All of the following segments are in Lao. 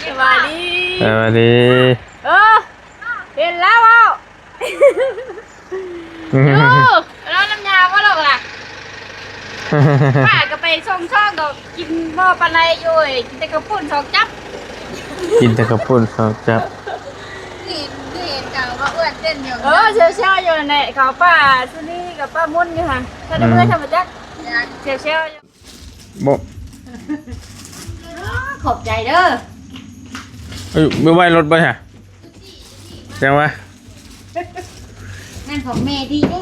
ສະບາຍດີ ສະບາຍດີ. ເອີ ເຫັນແລ້ວເວົ້າ ໂອ້ ລາວນ້ຳຍາບໍ່ລູກລະ? ປ້າກໍໄປສົ່ງຊອງດອກ ກິນບໍ່ປານໃດຢູ່ເອີຍ ກິນແຕ່ເຂົ້າປຸ້ນສອງຈັບ ກິນແຕ່ເຂົ້າປຸ້ນສອງຈັບ. ເຫັນ ເຫັນເຂົາວ່າອ້ວນເຕັ້ນຢູ່ ເອີ ແຊວໆຢູ່ຫັ້ນແຫຼະ ເຂົາປ້າສຸນີກັບປ້າມົນຢູ່ຫັ້ນ ຖ້າໄດ້ເມືອ ອືມ ທຳມະຈັກ ແຊວໆຢູ່. ບໍ່ ຂອບໃຈເດີ. ເອີ ໄວ້ລົດບໍ່ຫະ? ຈັ່ງວ່າ ນັ້ນຂອງແມ່ດີເດ້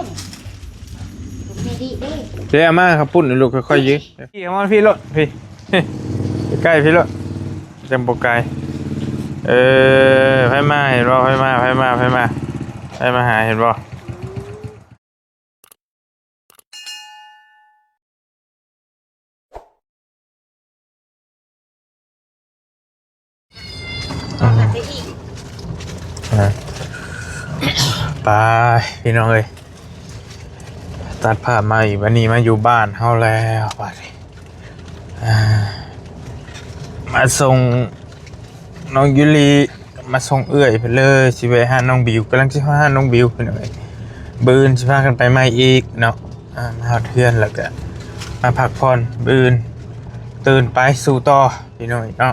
ຂອງແມ່ດີເດ້. ເຈົ້າມາເຂົ້າປຸ້ນລູກ ຄ່ອຍໆຢື້ ພີ່ເຂົ້າມາພີ່ໂລດ ພີ່ ໃກ້ໆພີ່ໂລດ ຈັ່ງບໍ່ໄກ. ເອີ ໃຜມາເຫັນບໍ່? ໃຜມາ ໃຜມາ ໃຜມາ ໃຜມາຫາ ເຫັນບໍ່? ອ່າ ໄປພີ່ນ້ອງເອີຍ ຕັດພາບມາອີກ ບາດນີ້ມາຢູ່ບ້ານເຮົາແລ້ວ ບາດນີ້ ອ່າ ມາສົ່ງນ້ອງຢູລີ ມາສົ່ງເອື້ອຍເພິ່ນເລີຍ ຊິແວະຫານ້ອງບິວ ກຳລັງຊິຮອດຮ້ານນ້ອງບິວພີ່ນ້ອງເອີຍ. ມື້ອື່ນຊິພາກັນໄປໃໝ່ອີກເນາະ ອ່າ ມາຮອດເຮືອນແລ້ວກະມາພັກຜ່ອນ ມື້ອື່ນຕື່ນໄປສູ້ຕໍ່ພີ່ນ້ອງເນາະ.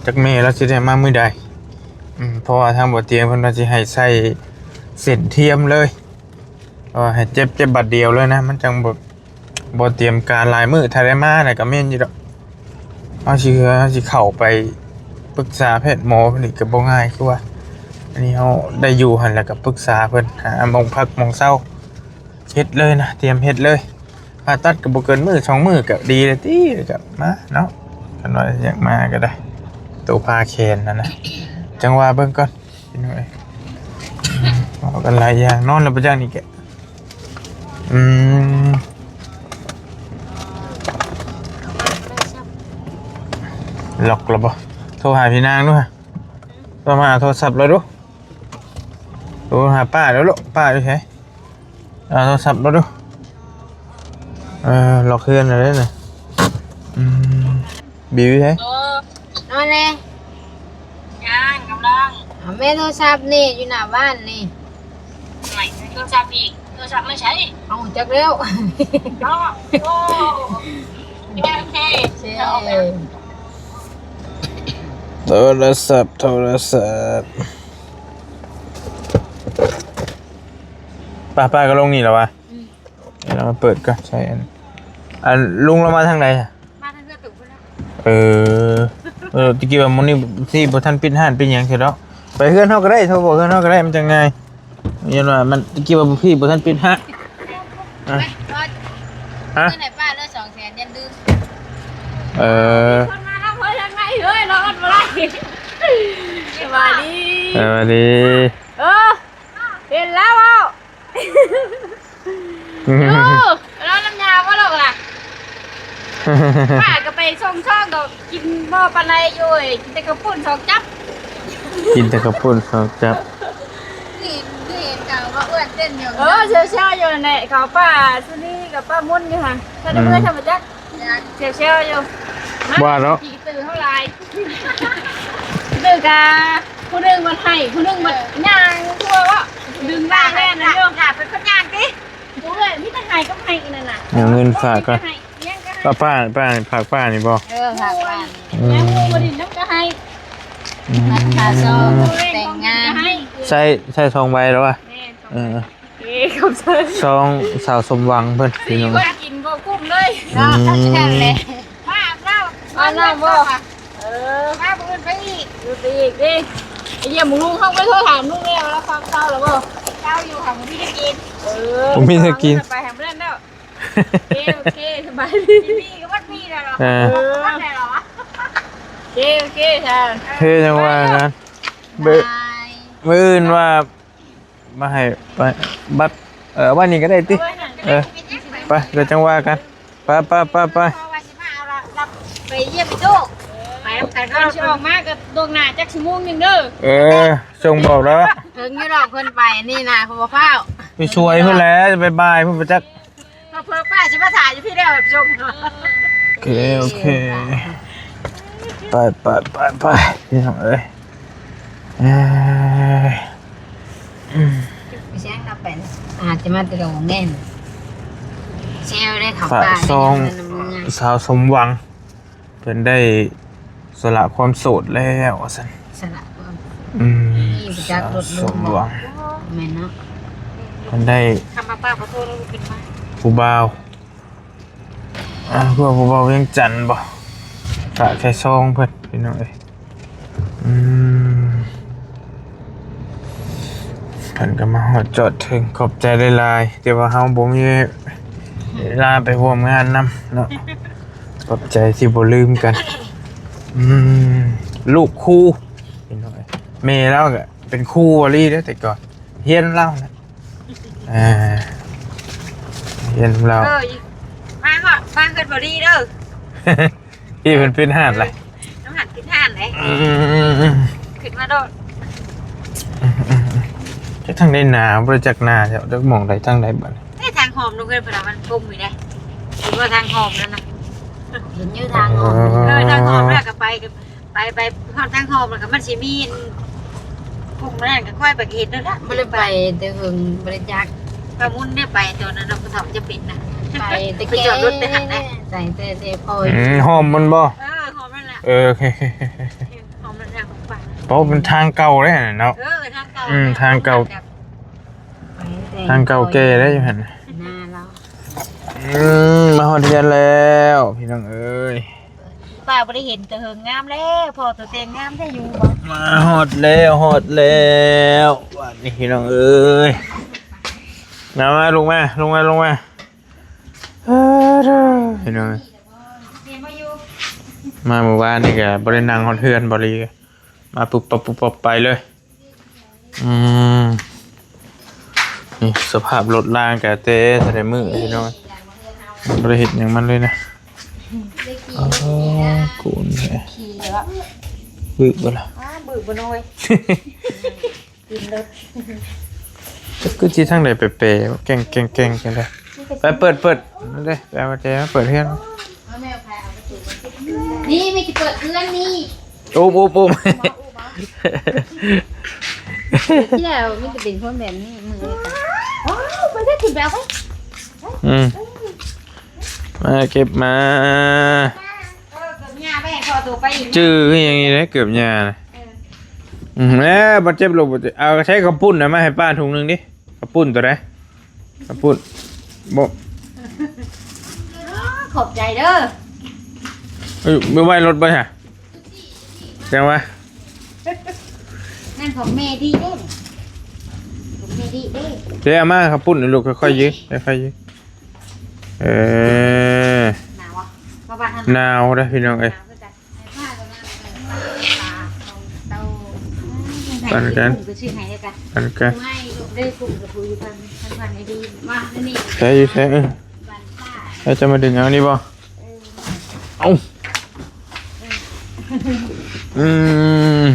ຈັກແມ່ລາວຊິໄດ້ມາມື້ໃດ ອືມ ເພາະວ່າທາງບໍ່ຕຽງເພິ່ນວ່າຊິໃຫ້ໃສ່ເສັ້ນທຽມເລີຍ ເອີ ໃຫ້ເຈັບ ເຈັບບາດດຽວເລີຍນະ ມັນຈັ່ງບໍ່ ບໍ່ຕຽມການຫຼາຍມື້ ຖ້າໄດ້ມານະກະແມ່ນຢູ່ດອກ. ເຮົາຊິ ເຮົາຊິເຂົ້າໄປປຶກສາແພດໝໍນີ້ກະບໍ່ງ່າຍ ຄືວ່າອັນນີ້ເຮົາໄດ້ຢູ່ຫັ້ນແລ້ວກະປຶກສາເພິ່ນ ຫາໝ່ອງພັກໝ່ອງເຊົາ ເຮັດເລີຍນະ ຕຽມເຮັດເລີຍ. ຜ່າຕັດກະບໍ່ເກີນມື້ສອງມື້ກະດີແລ້ວຕິ ກະມາເນາະ ຄັນວ່າຢາກມາກະໄດ້ ໂຕຜ່າແຂນຫັ້ນນະ ຈັ່ງວ່າເບິ່ງກ່ອນ. ພີ່ນ້ອງເອີຍ ເວົ້າກັນຫຼາຍຢ່າງ ນອນແລ້ວບໍ່ຈັກນີ້ແກະ ອືມ ລັອກແລ້ວບໍ່? ໂທຫາພີ່ນາງດູຫະ ໂທມາຫາໂທລະສັບລາວດູ ໂທຫາປ້າລາວລູກ ປ້າຢູ່ໃສ? ເອົາໂທລະສັບລາວດູ ເອີ ລັອກເຮືອນລາວເດ້ນະ ອືມ. ບິວໃສ? ເອີ ນອນແລ້ວ ຍັງ ກຳລັງ ເອົາແມ່ໂທລະສັບນີ້ ຢູ່ໜ້າບ້ານນີ້ ໂທລະສັບອີກ ໂທລະສັບມາໃສ? ເອົາ ຈັກແລ້ວ ເນາະ ໂອ້ ໂອເຄ ໂອເຄ ໂທລະສັບ ໂທລະສັບ ປ້າ ປ້າກໍລົງນີ້ແລ້ວວະ ອືມ ດຽວເຮົາມາເປີດກ່ອນ ໃສ່ອັນ ອັນ ລຸງລາວມາທາງໃດ? ມາທາງເຮືອນຕູ້ພຸ້ນແຫຼະ ເອີ ເອີ ຕະກີ້ວ່າມື້ນີ້ທີ່ບໍ່ທັນປິດຮ້ານປິດຫຍັງເທື່ອດອກ ໄປເຮືອນເຮົາກໍໄດ້ ໂທບອກເຮືອນເຮົາກໍໄດ້ ມັນຈັ່ງງ່າຍ ຍ້ອນວ່າມັນ ຕະກີ້ວ່າພີ່ບໍ່ທັນປິດຮ້ານ ອະ ຮະ ເງິນໃຫ້ປ້າເດີສອງແສນ ຢ່າລືມ ເອີ ຄົນມາທາງເຮີຍທາງໃນເຮີຍ ນອນບໍ່ໄດ້ ສະບາຍດີ ສະບາຍດີ ເອີ ເຫັນແລ້ວເວົ້າ ໂອ້ ລາວນ້ຳຍາບໍ່ລູກລະ? ປ້າກໍໄປສົ່ງຊອງດອກ ກິນບໍ່ປານໃດຢູ່ເອີຍ ກິນແຕ່ເຂົ້າປຸ້ນສອງຈັບ ກິນແຕ່ເຂົ້າປຸ້ນສອງຈັບ ເຫັນ ເຫັນເຂົາວ່າອ້ວນເຕັ້ນຢູ່ ເອີ ແຊວໆຢູ່ຫັ້ນແຫຼະ ເຂົາປ້າສຸນີກັບປ້າມົນຢູ່ຫັ້ນ ຖ້າໄດ້ເມືອ ອືມ ທຳມະຈັກ ແຊວໆຢູ່ ບໍ່ວ່າດອກ ຂີ້ຕື່ເຮົາຫຼາຍ ຕື່ກະຜູ້ໜຶ່ງມັນໃຫ້ ຜູ້ໜຶ່ງມັນ ເອີ ຍ່າງທົ່ວເວາະ ດຶງລ່າງແລ່ນນະຢູ່ ເປັນຄົນຍ່າງຕິ ໂອ້ຍ ມີແຕ່ໃຫ້ກັບໃຫ້ອັນນັ້ນນະ ເອົາເງິນຝາກກ່ອນ ຝາກປ້າ ປ້າ ຝາກປ້ານີ້ບໍ່ ເອີ ຝາກປ້າ ອືມ ຍັງບໍ່ໄດ້ນຳກໍໃຫ້ ອືມ ຄ່າຊອງແຕ່ງງານ ໃຊ້ ໃຊ້ຊອງໃບແລ້ວວະ ແມ່ນ ເອີ ເອີ ຂອບໃຈ ຊອງສາວສົມຫວັງເພິ່ນ ພີ່ນ້ອງ ກິນບໍ່ກຸ້ມເລີຍ ອືມ ນັ້ນແຫຼະ ມາອາບນ້ຳ ອາບນ້ຳບໍ່ ເອີ ມາມື້ອື່ນໄປອີກ ມື້ອື່ນໄປອີກເດ້ ໄປຢ້ຽມລຸງ ເຮົາໄປໂທຖາມລຸງແລ້ວ ລາວເຊົາແລ້ວບໍ່ ເຊົາຢູ່ ຫາບໍ່ມີແນວກິນ ເອີ ບໍ່ມີແນວກິນ ໄປຫາເພື່ອນແລ້ວ ໂອເຄ ໂອເຄ ສະບາຍດີ ມີກໍບໍ່ມີແລ້ວເນາະ ເອີ ເອີ ໂອເຄ ໂອເຄ ຈ້າ ເຮັດຫຍັງວ່ານັ້ນ ເບີ ບາຍ ມື້ອື່ນວ່າ ມາໃຫ້ ໄປ ບັດ ເອີ ໄວ້ນີ້ກໍໄດ້ຕິ ເອີ ໄປ ດຽວຈັ່ງວ່າກັນ ໄປ ໄປ ໄປ ໄປ ເພາະວ່າຊິມາເອົາລະ ລະໄປຢ້ຽມອີກໂຕ ໄປນຳກັນ ກ່ອນຊິອອກມາກໍລ່ວງໜ້າຈັກຊົ່ວໂມງໜຶ່ງເດີ ເອີ ສົ່ງບອກແລ້ວ ເຖິງຢູ່ດອກ ເພິ່ນໄປນີ້ນະ ເພິ່ນບໍ່ຟ້າວ ໄປຊ່ວຍເພິ່ນແຫຼະ ໄປບ່າຍພຸ້ນບໍ່ຈັກ ເຜີໆປ້າຊິມາຖ້າຢູ່ພີ້ແລ້ວ ສົ່ງ ໂອເຄ ໂອເຄ ໄປ ໄປ ໄປ ໄປ ພີ່ນ້ອງເອີຍ ເອີຍ ແຊງເຮົາໄປ ອາດຈະມາແຕ່ດອງແນ່ນ ແຊວໄດ້ເຂົ້າປ່າ ສາວສົມຫວັງ ເພິ່ນໄດ້ສະຫຼະຄວາມໂສດແລ້ວວ່າຊັ້ນ ສະຫຼະຄວາມ ອືມ ນີ້ໄປຈັກລົດລຸງ ສາວສົມຫວັງ ແມ່ນເນາະ ເພິ່ນໄດ້ ຄຳວ່າປ້າຂໍໂທດ ລູກຂຶ້ນມາ ຜູ້ບ່າວ ອ່າ ພວກຜູ້ເວົ້າວຽງຈັນບໍ່ ກະແຄ່ຊອງເພິ່ນ ພີ່ນ້ອງເອີຍ ອືມ ເພິ່ນກໍມາຮອດຈອດເຖິງ ຂອບໃຈຫຼາຍໆ ແຕ່ວ່າເຮົາບໍ່ມີເວລາໄປຮ່ວມງານນຳເນາະ ຂອບໃຈທີ່ບໍ່ລືມກັນ ອືມ ລູກຄູ ພີ່ນ້ອງເອີຍ ແມ່ລາວກໍເປັນຄູອີ່ຫຼີເດ້ ແຕ່ກ່ອນຮຽນນຳລາວນະ ອ່າ ຮຽນນຳລາວ ເອີ ມາເນາະ ມາເຮືອນບໍ່ດີເດີ ທີ່ເພິ່ນເປັນຮ້ານລະ ນ້ຳຫັນເປັນຮ້ານເດ້ ອືມ ຂຶ້ນມາໂລດ ອືມ ຈັກທາງໃດໜາ ບໍ່ໄດ້ຈັກໜາ ຈັກໝ່ອງໃດທາງໃດບັດນີ້ ເອີ ທາງຫອມລົງເຮືອນເພິ່ນວ່າມັນກົມຢູ່ເດ້ ເຫັນບໍ່ທາງຫອມນັ້ນນະ ເຫັນຢູ່ທາງຫອມ ເອີ ເອີ ທາງຫອມແລ້ວກໍໄປ ໄປ ໄປຮອດທາງຫອມ ແລ້ວກໍມັນຊິມີ ອັນ ກຸ່ມນັ້ນກໍຄ່ອຍໄປເຮັດນັ້ນລະ ບໍ່ໄດ້ໄປແຕ່ເຫິງ ບໍ່ໄດ້ຈັກ ປາມຸນໄດ້ໄປຕອນນັ້ນເນາະ ຜູ້ເຖົ້າຈະເປັນນະ ໄປແຕ່ ໄປຈອດລົດແຕ່ຫັ້ນແຫຼະ ໄປແຕ່ ແຕ່ພໍ ອືມ ຫອມມັນບໍ່ ເອີ ຫອມນັ້ນແຫຼະ ເອີ ໂອເຄ ຫອມນັ້ນແຫຼະ ໄປ ເພາະມັນທາງເກົ່າເດ້ເນາະ ເອີ ທາງເກົ່າ ອືມ ທາງເກົ່າ ໄປແຕ່ ທາງເກົ່າແກ່ເດ້ຢູ່ຫັ້ນ ໜ້າລາວ ອືມ ມາຮອດເຮືອນແລ້ວ ພີ່ນ້ອງເອີຍ ປ້າບໍ່ໄດ້ເຫັນແຕ່ເຫິງ ງາມແລ້ວ ພໍ້ໂຕເອງງາມແທ້ຢູ່ບໍ່ ມາຮອດແລ້ວ ຮອດແລ້ວ ບາດນີ້ພີ່ນ້ອງເອີຍ ມາ ມາ ລົງມາ ລົງມາ ລົງມາ ເອີ ເດີ ພີ່ນ້ອງເອີຍ ມາມື້ວານນີ້ກໍບໍ່ໄດ້ນັ່ງຮອດເຮືອນ ບໍ່ລີ ມາປຸບປັບປຸບປັບໄປເລີຍ. ອືມ ນີ້ສະພາບລົດລາງກະແຕ່ ແຕ່ໃດມື້ພີ່ນ້ອງ ບໍ່ໄດ້ເຮັດຫຍັງມັນເລີຍນະ. ອໍ ກູນແທ້ ບຶກບໍ່ລະ? ອ້າ ບຶກບໍ່ນ້ອຍ ກິນລົດ ຈັກຄືຊິທາງໃດແປໆ ແກ່ງໆ ຈັ່ງໃດ. ໄປເປີດ ເປີດເດ້ ໄປເອົາແຈມາເປີດເຮືອນ. ນີ້ ມີຊິເປີດເຮືອນນີ້. ອຸບ ອຸບ ອຸບ ທີ່ແລ້ວມີແຕ່ເປັນຄົນແບບນີ້ ມື້ນີ້ກໍ ວ້າວ ມັນໄດ້ຂຶ້ນໄປເອົາໄປ. ອືມ ມາເກັບມາ. ເອີ ເກີບຍ່າໄປໃຫ້ພໍ່ໂຕໄປອີກ ຈື່ຄືຫຍັງນີ້ເດ້ ເກີບຍ່ານະ. ເອີ ອືມ ແລ້ວບໍ່ເຈັບລູກ ບໍ່ເຈັບ. ເອົາໃຊ້ເຂົ້າປຸ້ນນະ ມາໃຫ້ປ້າຖົງໜຶ່ງດິ. ເຂົ້າປຸ້ນໂຕໃດ? ເຂົ້າປຸ້ນບໍ່? ຂອບໃຈເດີ. ເອີ ໄວ້ລົດບໍ່ຫະ? ຈັ່ງວ່າ ນັ້ນຂອງແມ່ດີເດ້ ຂອງແມ່ດີເດ້. ເດ້ ເອົາມາເຂົ້າປຸ້ນລູກ ຄ່ອຍໆ ຢືນ ຄ່ອຍໆ ຢືນ. ເອີ ໜາວບໍ່? ໜາວເດ້ພີ່ນ້ອງເອີຍ. ໜາວຄືກັນ. ປັນກັນ ປັນກັນ. ໃຊ້ຢູ່ໃສ? ເອີ ແລ້ວຈະມາດຶງເອົານີ້ບໍ່? ເອົາ ອືມ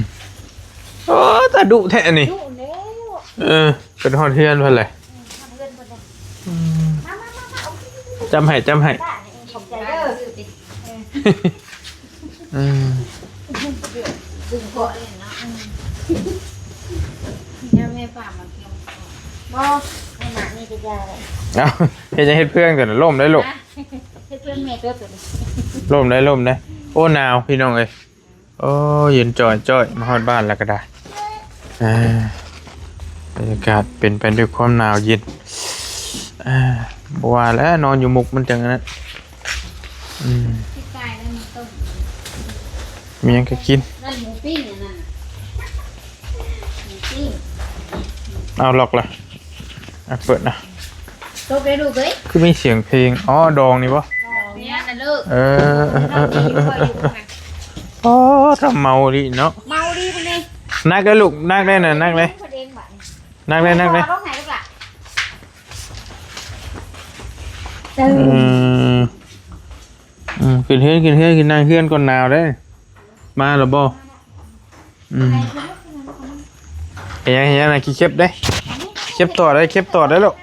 ໂອ້ ຕາດຸແທ້ນີ້. ເອີ ເປັນຮອດເຮືອນເພິ່ນແຫຼະ. ອືມ ຈ້ຳໃຫ້ ຈ້ຳໃຫ້. ຂອບໃຈເດີ. ອືມ ດຶງເກາະເລີຍເນາະ. ອືມ ຍາມແມ່ປ້າມາທ່ຽວ ບໍ່ ຂະໜາດນີ້ກໍຢ່າແຫຼະ. ເອົ້າ ເຮັດຫຍັງ ເຮັດເພື່ອງຕົວນັ້ນ ລົ້ມໄດ້ລູກ. ເຮັດເພື່ອງແມ່ຕົວ ຕົວນີ້ ລົ້ມໄດ້ ລົ້ມໄດ້. ໂອ້ ໜາວພີ່ນ້ອງເອີຍ. ໂອ້ ເຢັນຈ່ອຍໆ ມາຮອດບ້ານແລ້ວກໍໄດ້. ອ່າ ບັນຍາກາດເປັນໄປດ້ວຍຄວາມໜາວເຢັນ. ອ່າ ບໍ່ວ່າແລ້ວ ນອນຢູ່ມຸກມັນຈັ່ງນັ້ນ. ອືມ ມີຫຍັງກໍກິນ. ນັ້ນໝູປີ້ງ ອັນນັ້ນໜະ ໝູປີ້ງ. ເອົາ ລັອກລະ. ອ່ະ ເປີດນະ. ຕົກໄດ້ລູກເອີຍ. ຄືມີສຽງເພງ? ອໍ ດອງນີ້ບໍ່? ດອງນີ້ນະລູກ. ເອີ ເອີ ເອີ ເອີ ເອີ. ອໍ ຖ້າເມົາອີ່ຫຼີເນາະ. ເມົາອີ່ຫຼີພຸ້ນນີ້. ໜັກເດີ້ລູກ ໜັກເດີ້ນະ ໜັກເດີ້. ໜັກເດີ້ ໜັກເດີ້. ອືມ ອືມ ຂຶ້ນເຮືອນ ຂຶ້ນເຮືອນ ຂຶ້ນນັ່ງເຮືອນກ່ອນ ໜາວເດ້. ມາແລ້ວບໍ່? ອືມ ເຮັດຫຍັງ ເຮັດຫຍັງນະ? ຂີ້ເຂັບເດ້ ເຂັບຕໍ່ໄດ້ ເຂັບຕໍ່ໄດ້ລູກ.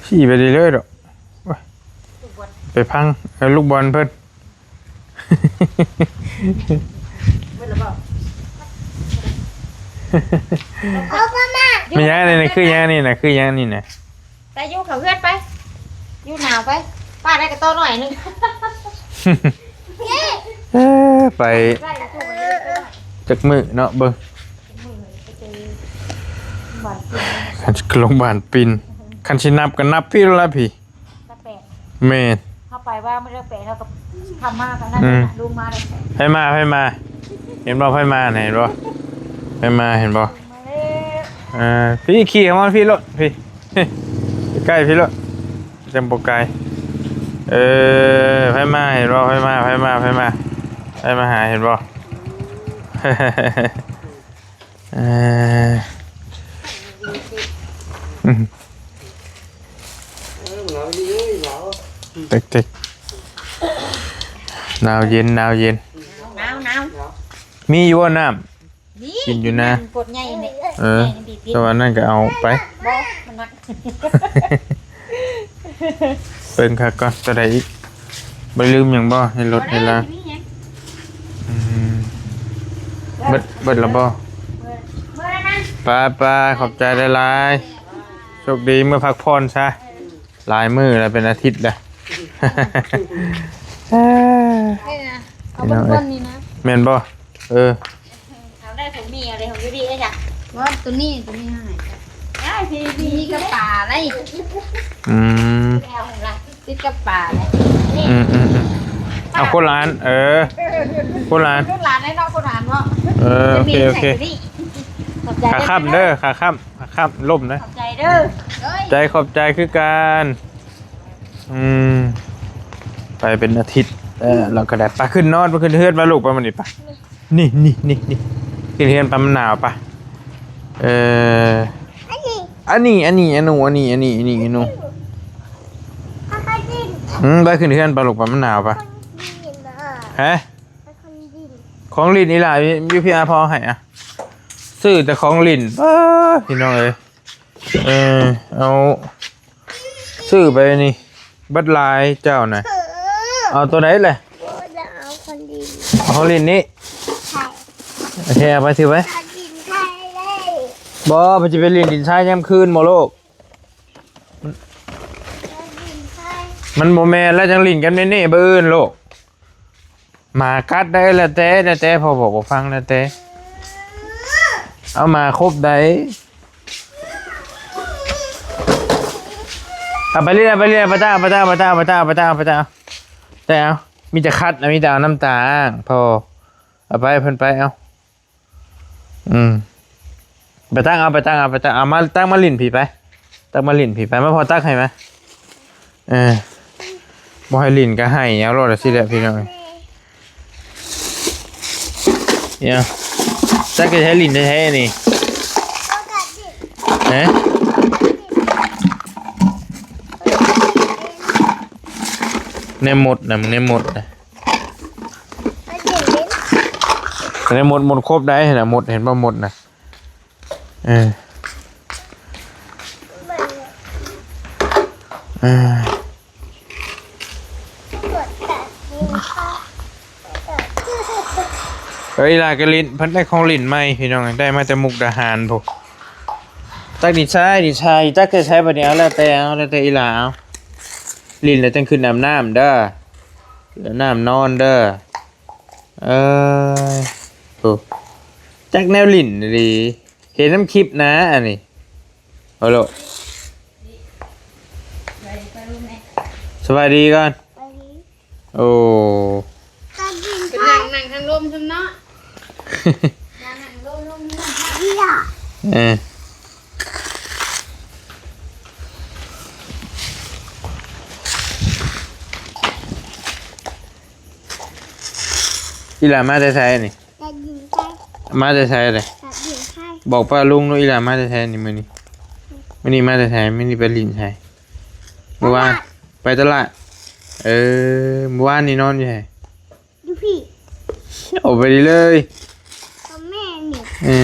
ຂີ່ໄປເລື້ອຍໆ ດອກ. ໂອ້ຍ ໄປພັງ ເອີ ລູກບອນເພິ່ນ. ເບິດແລ້ວບໍ່? ເອົາປະມານ ແມ່ນຫຍັງອັນນີ້ນະ? ຄືຫຍັງອັນນີ້ນະ? ຄືຫຍັງອັນນີ້ນະ? ໄປຢູ່ເຂົ້າເຮືອນໄປ ຢູ່ໜາວໄປ ປ້າໄດ້ກະຕໍ່ໜ້ອຍໜຶ່ງ. ເອີ ໄປ ໄດ້ກະຕໍ່ໜ້ອຍ ຈັກມື້ເນາະ ເບິ່ງ ຄັນຊິລົງບ້ານປິ່ນ ຄັນຊິນັບກະນັບພີ້ລະພີ້. ແມ່ນ ເຮົາໄປວ່າມື້ແລກແປດ ເຮົາກະຂ້າມມາກັນນັ້ນ ອືມ ນະ ລົງມາເລີຍ. ໃຜມາ ໃຜມາ ເຫັນບໍ່ ໃຜມາ ເຫັນບໍ່ ໃຜມາ ເຫັນບໍ່? ມາແລ້ວ ອ່າ ພີ້ ຂີ່ເຂົ້າມາພີ້ໂລດ ພີ້ ໃກ້ໆພີ້ໂລດ ຈັ່ງບໍ່ໄກ. ເອີ ໃຜມາ ເຫັນບໍ່ ໃຜມາ ໃຜມາ ໃຜມາ ໃຜມາຫາ ເຫັນບໍ່? ເອີ ອືມ ເຕັກໆ ໜາວເຢັນ ໜາວເຢັນ ໜາວ ໜາວ ໜາວ. ມີຢູ່ບໍ່ນ້ຳ? ມີ ກິນຢູ່ນະ ຂວດໃຫຍ່ນີ້ ເອີ ແຕ່ວ່ານັ້ນກະເອົາໄປ ບໍ່ ມັນໜັກ. ເບິ່ງຄັກກ່ອນ ໂຕໃດອີກ? ບໍ່ລືມຫຍັງບໍ່ ໃນລົດໃນລາ? ອືມ ເບິດ ເບິດແລ້ວບໍ່? ເບິດ ເບິດແລ້ວນະ. ໄປໆ ຂອບໃຈຫຼາຍໆ ໂຊກດີ ເມືອພັກຜ່ອນຊະ ຫຼາຍມື້ແລ້ວ ເປັນອາທິດແລ້ວ. ເອົາເບິ່ງກ່ອນນີ້ນະ ແມ່ນບໍ່? ເອີ ເອົາໄດ້ຜົມມີ ເອົາໄດ້ຜົມຢູ່ດີເດ້ຈ້ະ. ບໍ່ ໂຕນີ້ ໂຕນີ້ໃຫ້ ໄດ້ທີ່ມີກະປາໄດ້. ອືມ ແລ້ວລະ ຕິດກະປາໄດ້. ອືມໆໆ ເອົາຄົນລະອັນ ເອີ ຄົນລະອັນ ຄົນລະອັນເນາະ ຄົນລະອັນເນາະ. ເອີ ໂອເຄ ໂອເຄ ຂາຄ້ຳເດີ ຂາຄ້ຳ ຂາຄ້ຳ ລົ້ມເດີ ຂອບໃຈເດີ ຂອບໃຈ ຂອບໃຈຄືກັນ. ອືມ ໄປເປັນອາທິດ ເອີ ລາວກະໄດ້. ໄປຂຶ້ນນອນ ໄປຂຶ້ນເຮືອນ ໄປລູກ ໄປມື້ນີ້ ໄປ. ນີ້ໆໆໆ ຂຶ້ນເຮືອນໄປ ມັນໜາວ ໄປ. ເອີ ອັນນີ້ ອັນນີ້ ອັນນີ້ ອັນໜູ ອັນນີ້ ອັນນີ້ ອັນນີ້ ອັນໜູ ອືມ ໄປຂຶ້ນເຮືອນໄປລູກ ໄປ ມັນໜາວ ໄປ. ຮະ? ຂອງຫຼິ້ນອີ່ຫຼ້າຢູ່ພີ້ ອາ ພໍ່ເອົາໃຫ້ອະ. ຊື້ແຕ່ຂອງຫຼິ້ນ ເອີ ພີ່ນ້ອງເອີຍ ເອີ ເອົາ ຊື້ໄປນີ້ ເບິດຫຼາຍເຈົ້ານະ. ເອີ ເອົາໂຕໃດແຫຼະ? ເອົາຂອງຫຼິ້ນ ເອົາຂອງຫຼິ້ນນີ້. ໃຊ່ ໂອເຄ ເອົາໄປ ຖືໄປ. ຂອງຫຼິ້ນໃສ່ເລີຍ ບໍ່ ເພິ່ນຊິໄປຫຼິ້ນດິນຊາຍຍາມຄືນບໍ່ລູກ? ມັນບໍ່ແມ່ນແລ້ວ ຈັ່ງຫຼິ້ນກັນແນວນີ້ ບາອື່ນລູກ. ໝາກັດໄດ້ ແລ້ວແຕ່ ແລ້ວແຕ່ ພໍ່ບອກບໍ່ຟັງ ແລ້ວແຕ່. ເອົາ ໝາຄົບໃດ. ເອົາໄປເລີຍ ເອົາໄປເລີຍ ໄປຕາ ໄປຕາ ໄປຕາ ໄປຕາ ໄປຕາ ໄປຕາ. ແຕ່ເອົາ ມີແຕ່ຄັດນະ ມີແຕ່ເອົານ້ຳຕາອ້າງ ພໍ່. ເອົາໄປ ເພິ່ນໄປ ເອົາ. ອືມ ໄປຕັກເອົາ ໄປຕັກເອົາ ໄປຕັກເອົາ ມາ ຕັກມາຫຼິ້ນພີ້ໄປ ຕັກມາຫຼິ້ນພີ້ໄປ ມາ ພໍ່ຕັກໃຫ້ມາ. ເອີ ບໍ່ໃຫ້ຫຼິ້ນກະໃຫ້ເອົາໂລດ ຊິແຫຼະ ພີ່ນ້ອງ. ເອີ ຈັກຈະໃຊ້ຫຼິ້ນແທ້ໆນີ້ ຮະ? ແນມມົດນະ ມຶງແນມມົດນະ. ອັນນີ້ມົດ ມົດຄົບໄດ໋ຫັ້ນນະ ມົດ ເຫັນບໍ່ ມົດນະ. ເອີ ເອີ ເອີ ອີ່ຫຼ້າກະຫຼິ້ນ ເພິ່ນໄດ້ຂອງຫຼິ້ນໃໝ່ ພີ່ນ້ອງ ໄດ້ມາແຕ່ມຸກດາຫານພຸ້ນ. ຕັກດິນຊາຍ ດິນຊາຍ ຕັກໃສ່ໃສບັດນີ້? ເອົາ ແລ້ວແຕ່ ເອົາ ແລ້ວແຕ່ອີ່ຫຼ້າ ເອົາ. ຫຼິ້ນແລ້ວຈັ່ງຂຶ້ນອາບນ້ຳເດີ ອາບນ້ຳນອນເດີ. ເອີ ໂອ້ ຈັກແນວຫຼິ້ນອີ່ຫຼີ ເຫັນນຳຄລິບນະອັນນີ້. ເອົາໂລດ ສະບາຍດີກ່ອນ. ໂອ້ ເປັນນັ່ງ ນັ່ງທາງລົມຊັ້ນເນາະ. ນັ່ງລົມ ລົມ ເອີ ອີ່ຫຼ້າມາແຕ່ໃສນີ້? ມາແຕ່ໃສເດ? ບອກປ້າລຸງດູ ອີ່ຫຼ້າມາແຕ່ໃສນີ້ ມື້ນີ້? ມື້ນີ້ມາແຕ່ໃສ? ມື້ນີ້ໄປຫຼິ້ນໃສ? ເມື່ອວານ ໄປຕະຫຼາດ. ເອີ ເມື່ອວານນີ້ນອນຢູ່ໃສ? ຢູ່ພີ້ ອອກໄປນີ້ເລີຍ ກັບແມ່ນີ້. ເອີ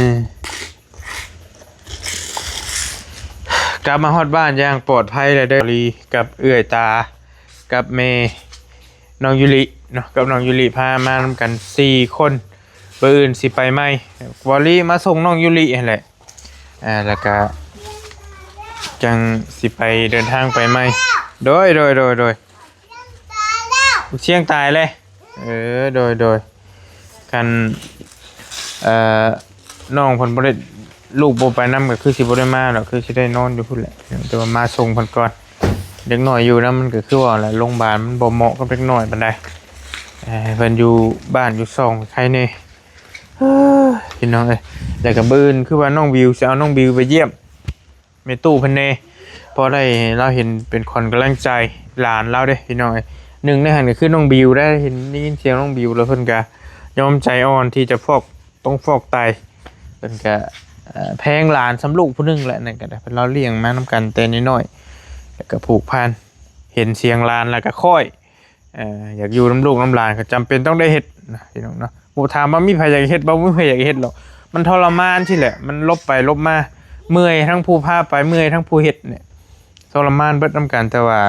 ກັບມາຮອດບ້ານຢ່າງປອດໄພແລ້ວເດີ ລີ ກັບເອື້ອຍຕາ ກັບແມ່ນ້ອງຢູລິ. ເນາະ ກັບນ້ອງຢູລິ ພາມານຳກັນສີ່ຄົນ. ມື້ອື່ນຊິໄປໃໝ່ ເວົ້າລີມາສົ່ງນ້ອງຢູລິຫັ້ນແຫຼະ ອ່າ ແລ້ວກະຈັ່ງຊິໄປເດີນທາງໄປໃໝ່. ໂດຍ ໂດຍ ໂດຍ ໂດຍ. ສຽງຕາຍແລ້ວ. ເອີ ໂດຍ ໂດຍ. ຄັນ ເອີ ນ້ອງເພິ່ນບໍ່ໄດ້ ລູກບໍ່ໄປນຳ ກໍຄືຊິບໍ່ໄດ້ມາດອກ ຄືຊິໄດ້ນອນຢູ່ພຸ້ນແຫຼະ ແຕ່ວ່າມາສົ່ງເພິ່ນກ່ອນ. ເດັກນ້ອຍຢູ່ນຳ ມັນກໍຄືວ່າແຫຼະ ໂຮງບານມັນບໍ່ເໝາະກັບເດັກນ້ອຍປານໃດ. ເອີ ເພິ່ນຢູ່ບ້ານຢູ່ຊ່ອງໄຄແດ່ ເອີ ພີ່ນ້ອງເອີຍ. ແລ້ວກໍມື້ອື່ນຄືວ່ານ້ອງບິວ ຊິເອົານ້ອງບິວໄປຢ້ຽມ ແມ່ຕູ້ເພິ່ນແດ່ ເພາະໄດ້ ລາວເຫັນເປັນຂວັນກຳລັງໃຈຫຼານລາວເດ້ ພີ່ນ້ອງເອີຍ. ໜຶ່ງໃນຫັ້ນກໍຄືນ້ອງບິວໄດ໋ ເຫັນ ໄດ້ຍິນສຽງນ້ອງບິວແລ້ວ ເພິ່ນກໍຍອມໃຈອ່ອນທີ່ຈະຟອກ ຕ້ອງຟອກໄຕ. ເພິ່ນກໍ ເອີ ແພງຫຼານສ່ຳລູກຜູ້ໜຶ່ງແຫຼະ ນັ້ນກໍໄດ້ ເພິ່ນ ລາວລ້ຽງມານຳກັນແຕ່ນ້ອຍໆ ແລ້ວກໍຜູກພັນ ເຫັນສຽງຫຼານແລ້ວກໍຄ້ອຍ ເອີ ຢາກຢູ່ນຳລູກນຳຫຼານກໍຈຳເປັນຕ້ອງໄດ້ເຮັດນະ ພີ່ນ້ອງເນາະ. ບໍ່ ຖາມວ່າມີໃຜຢາກເຮັດບໍ່? ບໍ່ມີໃຜຢາກເຮັດດອກ ມັນທໍລະມານຊີ້ແຫຼະ ມັນຫຼົບໄປຫຼົບມາ ເມື່ອຍທັງຜູ້ພາໄປ ເມື່ອຍທັງຜູ້ເຮັດນີ້ ທໍລະມານເບິດນຳກັນ. ແຕ່ວ່າ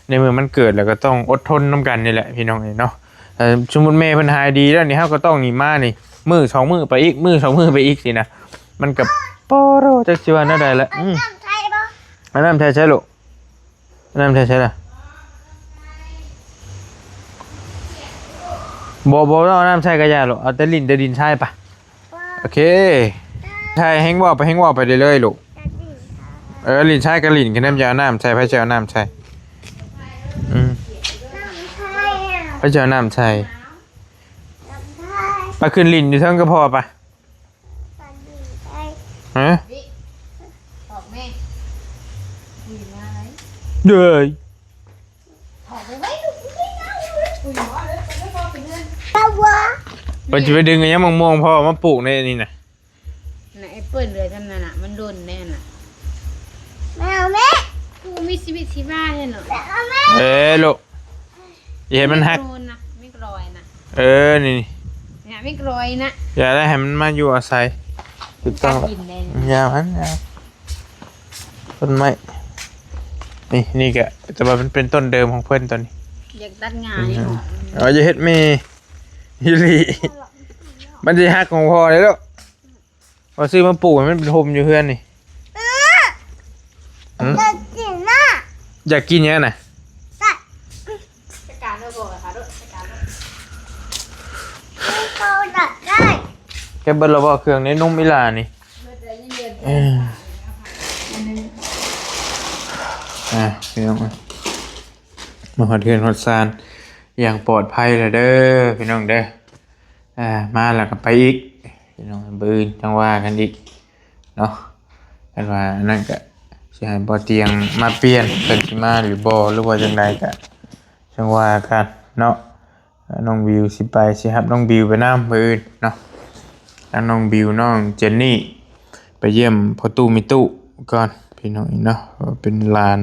ໃນເມື່ອມັນເກີດແລ້ວກໍຕ້ອງອົດທົນນຳກັນນີ້ແຫຼະ ພີ່ນ້ອງເອີຍເນາະ. ເອີ ສົມມຸດແມ່ເພິ່ນຫາຍດີແລ້ວນີ້ ເຮົາກໍຕ້ອງນີ້ມານີ້ ມື້ສອງມື້ໄປອີກ ມື້ສອງມື້ໄປອີກຊີ້ນະ ມັນກໍ ປະໂທ້ ຈັກຊິວ່າແນວໃດລະ. ອືມ ນ້ຳໃສ່ບໍ່? ເອົານ້ຳໃສ່ໃສລູກ? ນ້ຳໃສ່ໃສລະ? ບໍ່ ບໍ່ຕ້ອງເອົານ້ຳໃສ່ກະຢ່າລູກ ເອົາແຕ່ຫຼິ້ນແຕ່ດິນຊາຍປະ. ໂອເຄ ໃສ່ ແຮງເວົ້າໄປ ແຮງເວົ້າໄປເລື້ອຍໆລູກ. ເອີ ຫຼິ້ນຊາຍກໍຫຼິ້ນ ຄັນແມ່ນຈະເອົານ້ຳໃສ່ ໃຜຈະເອົານ້ຳໃສ່? ອືມ ໃຜຈະເອົານ້ຳໃສ່? ໄປຂຶ້ນຫຼິ້ນຢູ່ເທິງກັບພໍ່ປະ. ຮະ? ອອກແມ່ ເດີຍ ອອກໄປໄວ້ລູກ ເພິ່ນຊິໄປດຶງຫຍັງມະມ່ວງພໍ່ມາປູກໃນນີ້ນະ? ນະ ແອັບເປິ້ນເຫຼືອຊ່ຳນັ້ນນະ ມັນດົນແນ່ນະ. ແມ່ເອົາແມ່ ກູມີຊີວິດຊີວາແທ້ເນາະ. ແມ່ເອົາແມ່ ເອີລູກ ຢ່າໃຫ້ມັນຫັກ ໂດນນະ ມີກະລອຍນະ. ເອີ ນີ້ ນີ້ມີກະລອຍນະ ຢ່າໄດ້ໃຫ້ມັນມາຢູ່ອາໄສ. ຖືກຕ້ອງແລ້ວ ຢ່າມັນ ຢ່າ ຕົ້ນໄມ້ ນີ້ ນີ້ກະ ແຕ່ວ່າມັນເປັນຕົ້ນເດີມຂອງເພິ່ນຕົວນີ້. ຢາກຕັດຫຍ້ານີ້ອອກ. ເອີ ຢ່າເຮັດແມ່ ອີ່ຫຼີ ມັນຊິຫັກຂອງພໍ່ເດ້ລູກ. ວ່າຊື້ມາປູກໃຫ້ມັນເປັນຮົ່ມຢູ່ເຮືອນນີ້. ອືມ ຢາກກິນນະ ຢາກກິນຫຍັງນະ? ຈັດການເດີພໍ່ ຂ້າໂດດ ຈັດການໂລດ. ເກັບເບິດແລ້ວບໍ່ ເຄື່ອງໃນນົມອີ່ຫຼ້ານີ້? ເບິດແລ້ວ ຍັງເຫຼືອ ເອີ ອ່າ ພີ່ນ້ອງ ມາຮອດເຮືອນຮອດຊານຢ່າງປອດໄພແລ້ວເດີ ພີ່ນ້ອງເດີ. ອ່າ ມາແລ້ວກໍໄປອີກ ພີ່ນ້ອງ ມື້ອື່ນຈັ່ງວ່າກັນອີກເນາະ. ຄັນວ່າອັນນັ້ນກໍຊິໃຫ້ບໍ່ຕຽງມາປ່ຽນ ເພິ່ນຊິມາຫຼືບໍ່ ຫຼືວ່າຈັ່ງໃດກໍຈັ່ງວ່າກັນເນາະ. ນ້ອງບິວຊິໄປ ຊິຮັບນ້ອງບິວໄປນຳມື້ອື່ນເນາະ ທັງນ້ອງບິວ ນ້ອງເຈນນີ້ ໄປຢ້ຽມພໍ່ຕູ້ແມ່ຕູ້ກ່ອນ ພີ່ນ້ອງເນາະ. ເປັນຫຼານ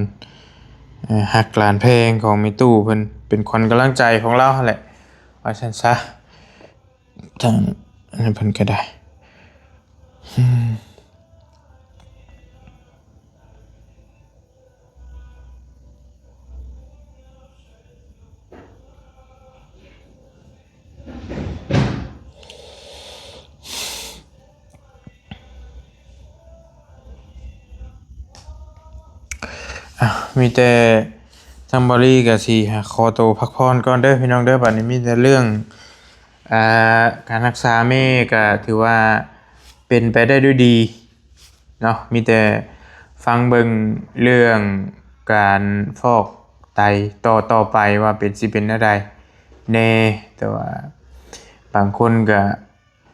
ເອີ ຮັກຫຼານແພງຂອງແມ່ຕູ້ເພິ່ນ ເປັນຂວັນກຳລັງໃຈຂອງລາວຫັ້ນແຫຼະ ວ່າຊັ້ນຊະ. ທາງອັນນັ້ນເພິ່ນກໍໄດ້ ອືມ ອ່ະ ມີແຕ່ທາງບາລີກໍຊິຂໍໂຕພັກຜ່ອນກ່ອນເດີພີ່ນ້ອງເດີ. ບັດນີ້ມີແຕ່ເລື່ອງ ອ່າ ການຮັກສາແມ່ກໍຖືວ່າເປັນໄປໄດ້ດ້ວຍດີເນາະ. ມີແຕ່ຟັງເບິ່ງເລື່ອງການຟອກໄຕຕໍ່ ຕໍ່ໄປວ່າເປັນ ຊິເປັນແນວໃດແດ່. ແຕ່ວ່າບາງຄົນກໍ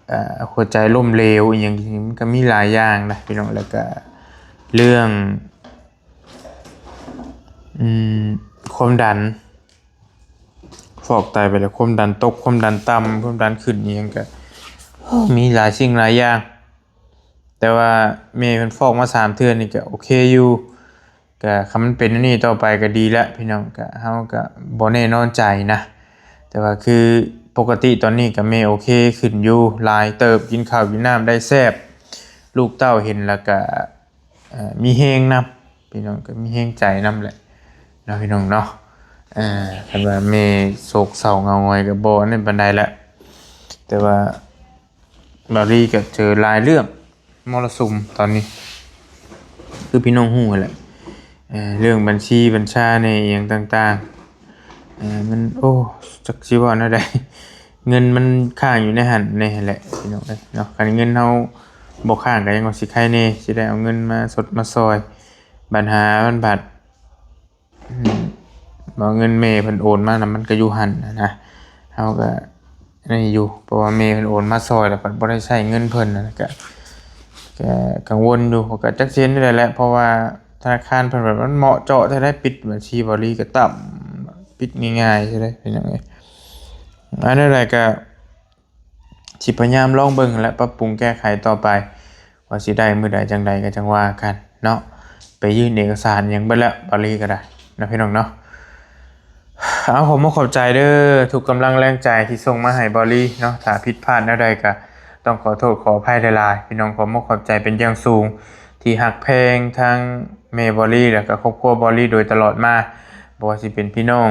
ເອີ ຫົວໃຈລົ້ມເຫຼວອີ່ຫຍັງ ມັນກໍມີຫຼາຍຢ່າງນະພີ່ນ້ອງ. ແລ້ວກໍເລື່ອງ ອືມ ຄວາມດັນ ຟອກໄຕໄປແລ້ວຄວາມດັນຕົກ ຄວາມດັນຕ່ຳ ຄວາມດັນຂຶ້ນອີ່ຫຍັງ ກໍ ໂອ້ ມີຫຼາຍສິ່ງຫຼາຍຢ່າງ. ແຕ່ວ່າແມ່ເພິ່ນຟອກມາສາມເທື່ອນີ້ກໍໂອເຄຢູ່ ກໍຄັນມັນເປັນອັນນີ້ຕໍ່ໄປກໍດີແລ້ວພີ່ນ້ອງ. ກໍເຮົາກໍບໍ່ແນ່ນອນໃຈນະ ແຕ່ວ່າຄືປົກກະຕິຕອນນີ້ກໍແມ່ໂອເຄຂຶ້ນຢູ່ຫຼາຍເຕີບ ກິນເຂົ້າກິນນ້ຳໄດ້ແຊບ ລູກເຕົ້າເຫັນແລ້ວກໍ ເອີ ມີແຮງນຳ ພີ່ນ້ອງ ກໍມີແຮງໃຈນຳແຫຼະເນາະ ພີ່ນ້ອງເນາະ. ອ່າ ຄັນວ່າແມ່ໂສກເສົ້າເຫງົາຫງອຍກໍບໍ່ນັ້ນປານໃດລະ ແຕ່ວ່າບາວລີກໍເຈີຫຼາຍເລື່ອງ ມໍລະສຸມຕອນນີ້ ຄືພີ່ນ້ອງຮູ້ຫັ້ນແຫຼະ ເອີ ເລື່ອງບັນຊີບັນຊາແດ່ ອີ່ຫຍັງຕ່າງໆ ເອີ ມັນ ໂອ້ ຈັກຊິເວົ້າແນວໃດ ເງິນມັນຄ້າງຢູ່ໃນຫັ້ນໃນຫັ້ນແຫຼະ ພີ່ນ້ອງເອີຍເນາະ. ຄັນເງິນເຮົາບໍ່ຄ້າງກໍຍັງວ່າຊິໄຄແດ່ ຊິໄດ້ເອົາເງິນມາຊົດມາຊ່ອຍ. ບັນຫາມັນບັດ ອືມ ວ່າເງິນແມ່ເພິ່ນໂອນມານະ ມັນກໍຢູ່ຫັ້ນນະ ເຮົາກໍອັນນີ້ຢູ່ ເພາະວ່າແມ່ເພິ່ນໂອນມາຊ່ອຍ ແລ້ວບັດບໍ່ໄດ້ໃຊ້ເງິນເພິ່ນນະ ກໍ ກໍກັງວົນຢູ່ ກໍຈັກຊິເຮັດແນວໃດແຫຼະ ເພາະວ່າທະນາຄານເພິ່ນແບບມັນເໝາະເຈາະແທ້ໃດ ປິດບັນຊີບາວລີກໍຕ່ຳ ປິດງ່າຍໆແທ້ໃດ ພີ່ນ້ອງເອີຍ. ອັນນັ້ນແຫຼະ ກໍ ຊິພະຍາຍາມລອງເບິ່ງແຫຼະ ປັບປຸງແກ້ໄຂຕໍ່ໄປ ວ່າຊິໄດ້ມື້ໃດຈັ່ງໃດກໍຈັ່ງວ່າກັນເນາະ. ໄປຍື່ນເອກະສານຫຍັງເບິດແລ້ວ ບາວລີກໍໄດ້ເນາະ ພີ່ນ້ອງເນາະ. ເອົາ ຂໍມຸກຂອບໃຈເດີ ທຸກກຳລັງແຮງໃຈທີ່ສົ່ງມາໃຫ້ບາວລີເນາະ. ຖ້າຜິດພາດແນວໃດກໍຕ້ອງຂໍໂທດຂໍອະໄພຫຼາຍໆ ພີ່ນ້ອງ. ຂໍມຸກຂອບໃຈເປັນຢ່າງສູງ ທີ່ຮັກແພງທັງແມ່ບາວລີ ແລ້ວກໍຄອບຄົວບາວລີໂດຍຕະຫຼອດມາ ບໍ່ວ່າຊິເປັນພີ່ນ້ອງ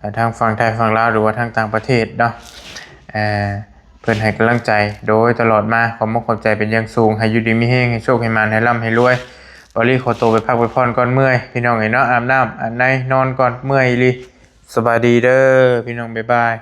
ອ່າ ທາງຝັ່ງໄທຝັ່ງລາວ ຫຼືວ່າທາງຕ່າງປະເທດເນາະ ເອີ ເພິ່ນໃຫ້ກຳລັງໃຈໂດຍຕະຫຼອດມາ. ຂໍມຸກຂອບໃຈເປັນຢ່າງສູງ ໃຫ້ຢູ່ດີມີແຮງ ໃຫ້ໂຊກໃຫ້ໝານ ໃຫ້ລ່ຳໃຫ້ລວຍ. ບາວລີຂໍໂຕໄປພັກໄປຜ່ອນກ່ອນ ເມື່ອຍ ພີ່ນ້ອງເອີຍເນາະ. ອາບນ້ຳອາບໃນນອນກ່ອນ ເມື່ອຍອີ່ຫຼີ. ສະບາຍດີເດີ ພີ່ນ້ອງ ບາຍບາຍ.